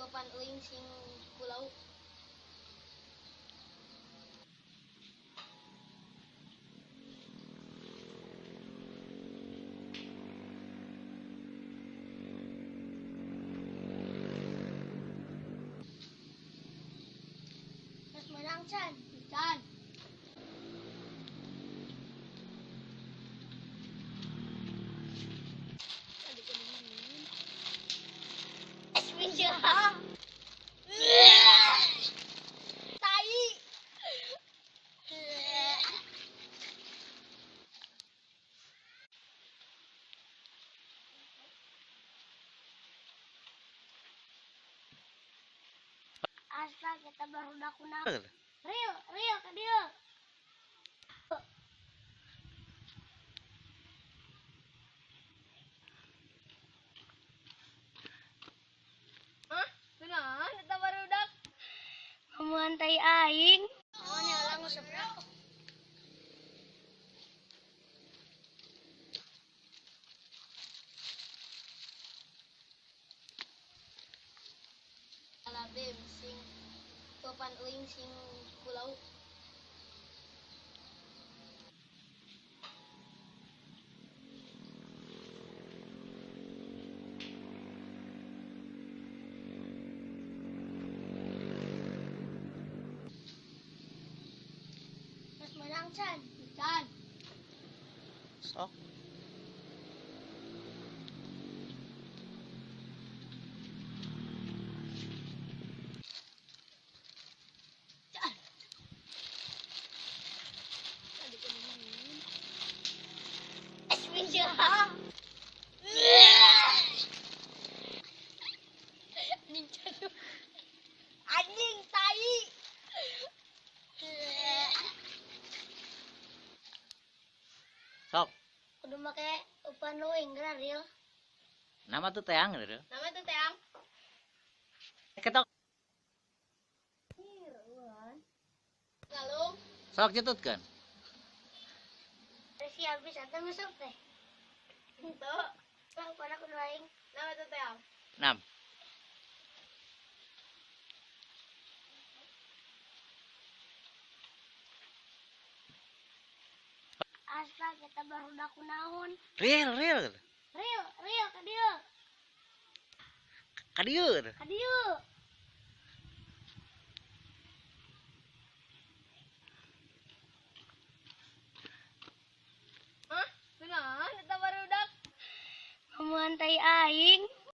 Topan euing sing ku lauk. Terus menang can, can. Tai. Asal kita baru dakuna. Real, real ka dieu. Hah? Kunaon eta barudak? Ngomong tai aing. Naon ya ulang nguseup. Alabem sing topan euing sing ku lauk. Terus menang can, can. Sok. Anjing tai. Sok. Kudu make upan leuwih geura real. Nama tuh teang gitu. Nama tuh teang. Ketok. Lalu sok jututkeun. Resi habis atau nguseup teh. Henteu. Lah pada kudu aing. Nama tuh teang. 6. Asal kita baru daku naon. Real, real. Real, real ka dieu. Ka dieu. Ka dieu. Hah? Kunaon eta barudak? Ngomong tai aing.